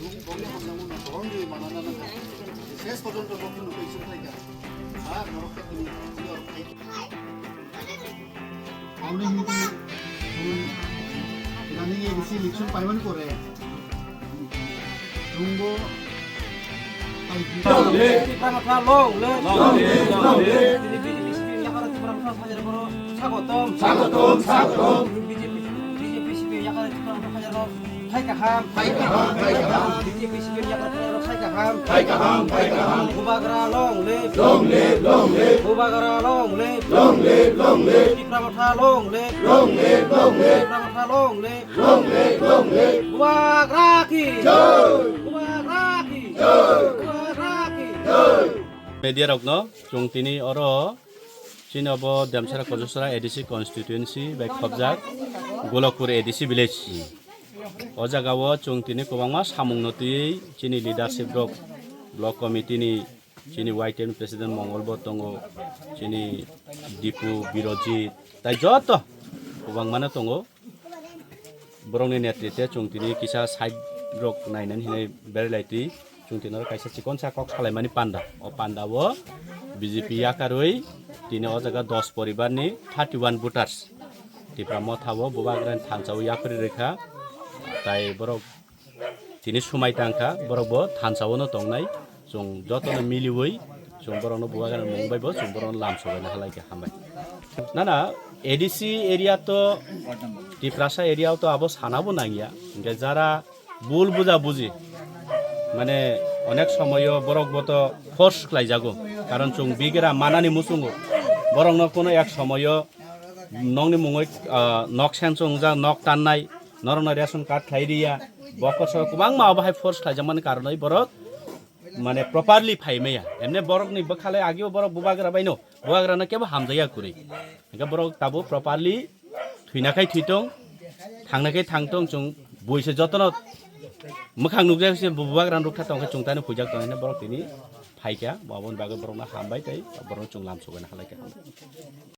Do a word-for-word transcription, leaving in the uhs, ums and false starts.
Ang hindi, um, running A D C election paimani pore. Chwngbo Tipra Motha long live. Long live, long live. Tini B J P C P M yakar Tipra Motha hajar koro sagotom. Sagotom, sagotom. B J P, B J P C P M yakar Tipra Motha hajar koro. Hai kaham. Hai kaham, hai kaham. B J P C P M yakar Tipra Motha hai kaham. Hai kaham, hai kaham. Bubagra long live. Long live, long live. Bubagra long live. Long live, long live. Tipra Motha long live. Long live, long live. Tipra Motha long live. Long live, long live. Bubagra ki jai. Bubagra ki jai. Bubagra ki jai. Media rokno chwng tini oro chini obo Demsara Kojosora A D C constituency bai khobjak Golokpur A D C village. O jaga o chwng tini kwbangma samung no twiwi chini leadership rok, block committee ni chini Y T N president Mongol bo tongo, chini Dipu Birojit, tai joto kwbangma no tongo. Borokni netritwe chwng tini kisa side rok nainani hinwi berai lai twi. Chwng tini oro kaisa chikonsa kok salaimani panda. O panda o B J P yakarwi tini o jaga dos poribarni thirty one voters Tipra Motha o Bubagrani thansa o yakarwi rwkha. Tai borok tini swmai tangkha, borok bo thansa o no tongnai. Chwng jotono miliwi chwng borokno Bubagrani mung bai bo chwng borokno lam sobaina halai khe hambai. Nana A D C area to Tiprasa area to abo sana bo nangya. Hingke jara bul buja buji mane onek somoyo borok bo to force khlai jago. Karon chwng bigra manani muchungo borokno kono ek somoyo nokni mungwi, ah, nok seng chwngjak, nok tannai, norokno ration card khlai riya, bokor so kwbangma abo hai force khlaijakmani karonwi borok mane properly phai maya. Emne borokni bwkhalai agio borok Bubagra baino, Bubagrano kebo hamjaya kwrwi. Hingke borok tabo properly thwina khai thwitong, thangna khai thangtong, chwng buise jotono mwkhang nukjak se Bubagrano rwkha tongkhe chwng tani huijak tong hwnwi borok tini phaikha, bo aboni bagwi borokno hambai tei borokno chwng lam sobaina halaikha.